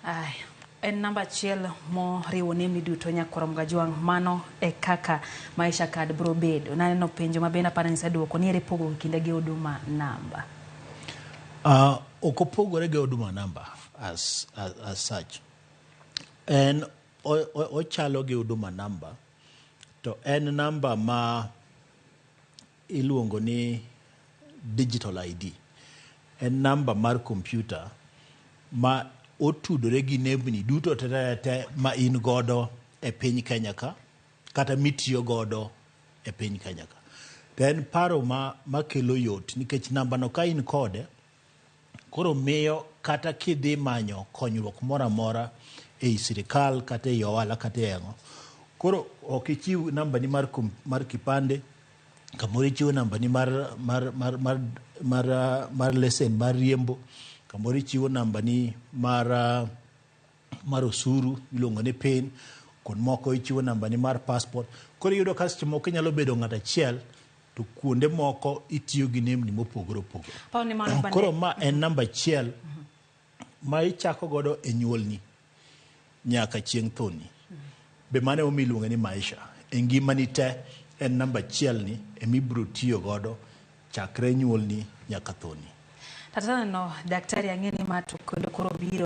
Aya, en namba achiel moriwo nembni duto nyakwar Mgajwang'. Mano e kaka Maisha Card bro bedo. Naneno penjo ma bende aparo ni iseduoko ni ere pogruok e kinde gi Huduma Namba. Ok opogore gi Huduma Namba as such. En ochalo gi Huduma Namba to en namba ma iluongo ni digital ID. En namba mar kompyuta ma otudore gi nembni duto te te ma in godo e piny Kenya ka kata mitiyo godo e piny Kenya ka. To en paro ma makelo yot nikech namba no ka in kode koro miyo kata kidhi manyo konyruok moro amora ei sirikal kata ei ohala kata e ang'o. Koro ok ichiw nambani mar kipande, kamoro ichiwo nambani mar lesen mar riembo, kamoro ichiwo nambani mar osuru iluongo ni PIN, kuond moko ichiwo nambani mar passport. Koro iyudo ka seche moko inyalo bedo ng'ato achiel to kuonde moko itiyo gi nembni mopogore opogore. Paul ni mano bende Koro ma en namba achiel ma ichako godo e nyuolni nyaka chieng' thoni. Be mano emomiyo iluonge ni Maisha. E ngimani te en namba achiel ni ema ibiro tiyo godo chakre nyuolni nyaka thoni. Tata neno daktari ang'e ni ma to kendo koro biro.